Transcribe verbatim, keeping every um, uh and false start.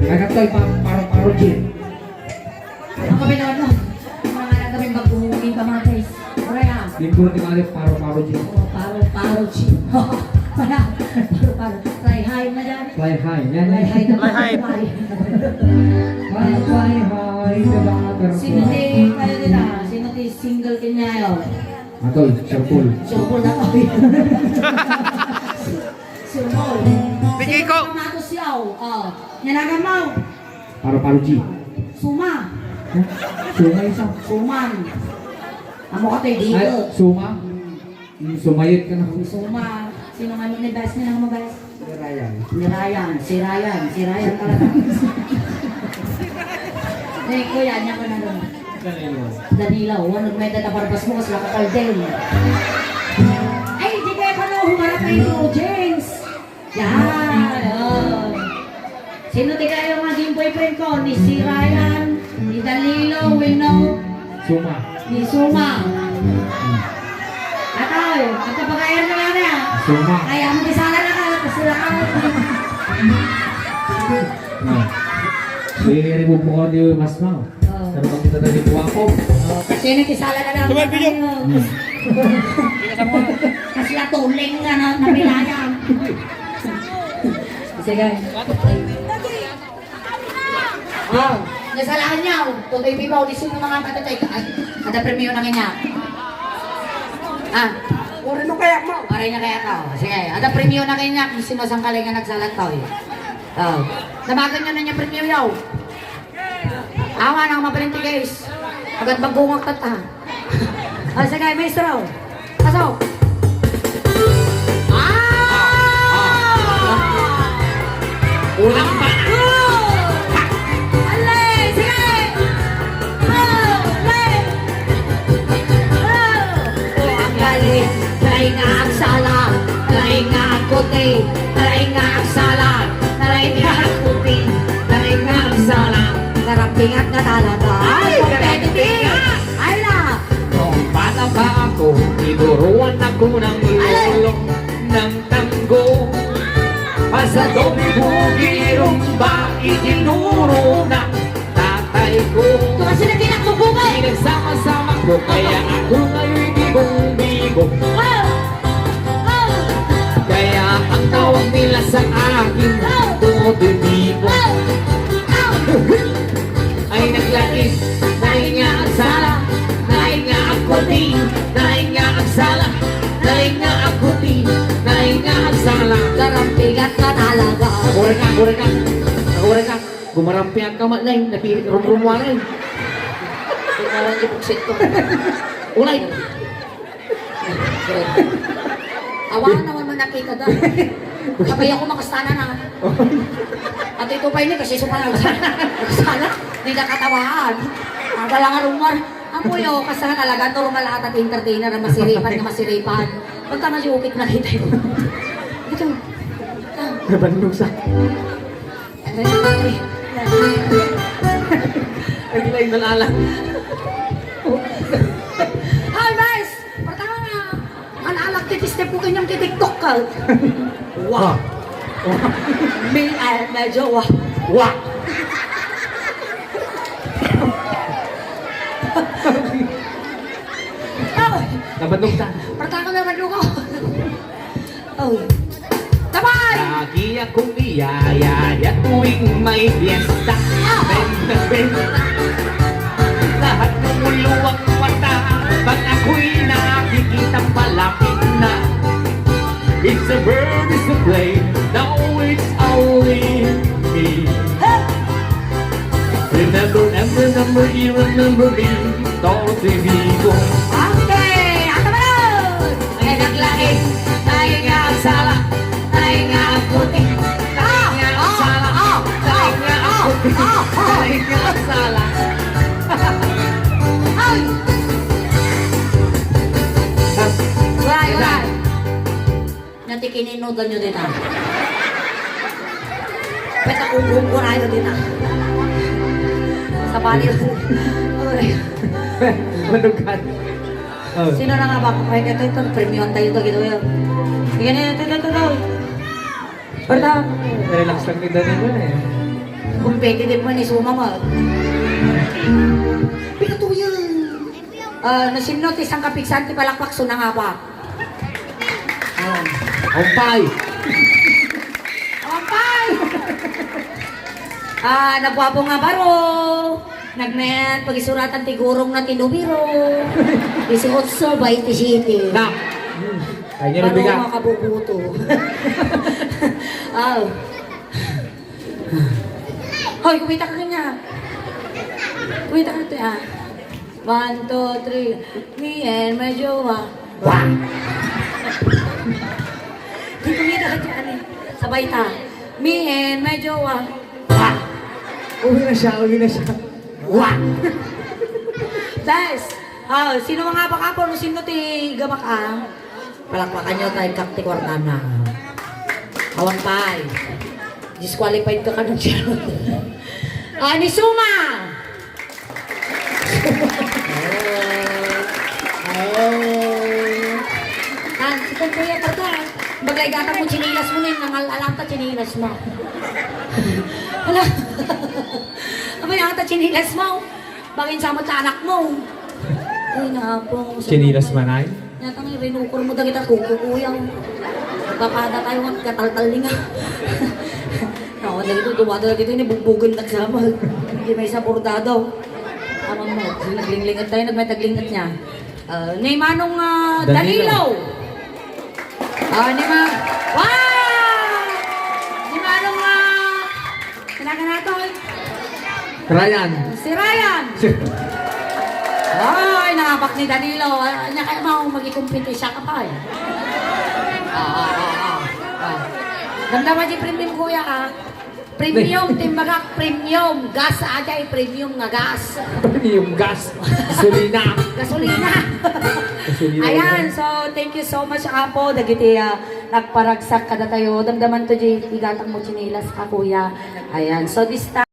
Ay, katoy, pa-, paro-paro gin. Ang kapilan mo. Mga anak kami magbuhungin pa, mga guys. Aray, ah. Linggo ti mali, paro-paro gin. Oh, paro-paro gin. Wala. Paro-paro. Fly high na dyan. Fly high. Yan, yan. Fly high na. Fly high. Fly high. Fly, fly high to the other. Sino ti, kayo dita? Sino ti single kinyayo? Atoy, Sir Paul. Sir Paul na ko. Sir Paul. Ti Kiko. Sino ti kamatos yaw? Oh. Yan ang amaw. Paro-paro gin. Suma. Huh? Suma isa. Suman. Amo ka tayo dito. Ay, suma. Mm, sumayot ka na. Suma. Sino nga ni best niya ng mga best? Si Ryan. Ni Ryan. Si Ryan. Si Ryan talaga. Ni Kuya, niya ko na rin. Danilo. Danilo, one of my data purpose mo, kasi nakapal din. Ay, di kaya ka na humarap kay Bro James. Yan, oh. Sino ti kayo nga naging boyfriend ko? Ni si Ryan, ni Danilo, wenno Suma. Ni Suma. Ataw, ang kapag-air na lang na. Suma. Ay, ang di sana na ka, kasura ka. No. Sige, remove mo ko di mas, no? Oh. Ano bang kita tadi, guwapo? Oh, kasi nagkisala na lang. Sabay, video. Kasi atuling nga na, napilayan. Sige. Oh, nasalaan niya, oh. Tutoy Bibaw, di sino mga katatay. Ay, ada premio na kanya. Ah. Uri mo kaya mo? Uri na kaya ka. Sige, ada premio na kanya. Kung sino sang kalay nga nagsalat to, eh. Oh. Tabagan niyo na niya premio, yaw. Awa nang mapalinti, guys. Agad maggungak tatta. Ah, sige, maestro. Pasok. Ah! Ulang pa. Go! Ale, sige! Go! Ale! Go! Oh, ang galing. Dahil nga agsala, dahil nga agkuti, dahil nga agsala, dahil nga agkuti, dahil nga agsala. Karampingat nga talaga. Ay, competitive! Ay, la! Noong bata pa ako, tinuruan ako ng lolo ng tango. Pasadong bugi rumba, itinuro na tatay ko. Ito kasi na tinakbo ko, eh. Pinagsama-sama ko, kaya ako ngayon bigong-bigo. Oh! Oh! Kaya ang tawag nila sa akin, oh! Todo Bigo. Oh! Oh! Ay naglaki, dahil nga agsala, dahil nga agkuti, dahil nga agsala, dahil nga agkuti, dahil nga agsala. Karampigat ka talaga. Agurek ka, agurek ka. Agurek ka. Gumarampiak ka man, nay. Napirit rumrumuanan. Gumarang ipuksit ko. Ulay. Awan naman man nakita da. Sabay ako makastana na. At ito pa ini kasi sumala sana. Sana, di na katawaan. Ang talaga rumar. Amoy, oh, kasi nga talaga, normal ata ti entertainer, ang masiripan nga masiripan. Pagka nga ukit na kita yun. Ito. Nabanlusa. Ay, ay, nalala. Hi, guys! Pertama nga, nalala ti step ko kanyang ti TikTok ka. Wah. Wah. May, ay, medyo wah. Wah. Oh. Nabandog ka. Pertama nga, nabandog ko. Oh. Sabay! Lagi akong niyayaya tuwing may fiesta. Ah! Benta, benta. Lahat ng ulo ang mata pag ako'y nakikita palapit na. It's a bird, it's a plane, now it's only me. Hey! Remember, remember, remember, you remember me. Todo Bigo. Okay! Ata ba nun? Ay, naglaing. Tayo nga ang sala. Tayo nga ang puti. Tayo nga ang sala. Tayo nga ang puti. Tayo nga ang sala. Ay! Wala, wala. Nga ti kininudan nyo dita. Pwede kung kurayo dita. Sa bali. Uy. Manukan. Oh. Sino na nga ba? Ay, ito, ito, premium tayo ito, gito yun. Sige na, ito, ito, ito, ito. Pwede. Relax lang kita na yun eh. Pwede din mo ni sumama. Pinatuyan. Ah, no sinno ti sangkapigsan ti palakpak, sunangabak. Ayan. Umpay. Umpay. Ah, naguapo nga baro. Nagmayan pagisuratan ti gurong na ti numero. Dieciocho, bainte siete. Na. Hmm. Kaya niya Baro bigat. Makabubuto. Aw. Hoy, kumita ka kanya. Kumita ka, te, ah. One, two, three. Me and my jowa. Wah! Di kumita ka dyan, eh. Sabay ta. Me and my jowa. Wah! Uwi na siya, uwi na siya. Wah! Bes! Oh, sino nga baka po? Sino ti gabak, ah? Palakpakan nyo tayo, kak ti kwartana. Awan pay. Disqualified ka ka ng Ah, ni Suma! Ay. Ay. Ah, si Kuya Tata. Bagay gata mo, chinilas mo na yung nangal-alam ka, chinilas mo. Hala. Abay, ang ata chinilas mo. Bangin sa mo ta anak mo. Ay, napo. Chinilas man ay? Yata nga, rinukor mo dagita kuko, kuya. Papada tayo nga, kataltal ni nga. Ako, dagito, dumada dagito, ini bugbugan nagsama. Hindi may sabor dadaw. Amang mo, naglinglingat tayo, nagmay taglingat niya. Ah, ni Manong, ah, Danilo. Danilo. Ah, ni Ma-, wow! Ni Manong, ah, Kailangan nato, eh. Ryan. Si Ryan. Si Ay, nangabak ni Danilo. Ah, nya kaya mo, magikumpinti siya ka pa, eh. Ah, ah, ah, ah, ah. Damdama di premium, kuya, ah. Premium, timbagak, premium. Gas, ajay, premium nga gas. Premium gas. Gasolina. Gasolina. Gasolina. Ayan, so, thank you so much, Apo. Dagiti, ah, nagparagsak kada tayo. Damdaman to, J P, gatang mo, tsinelas ka, kuya. Ayan, so, this time,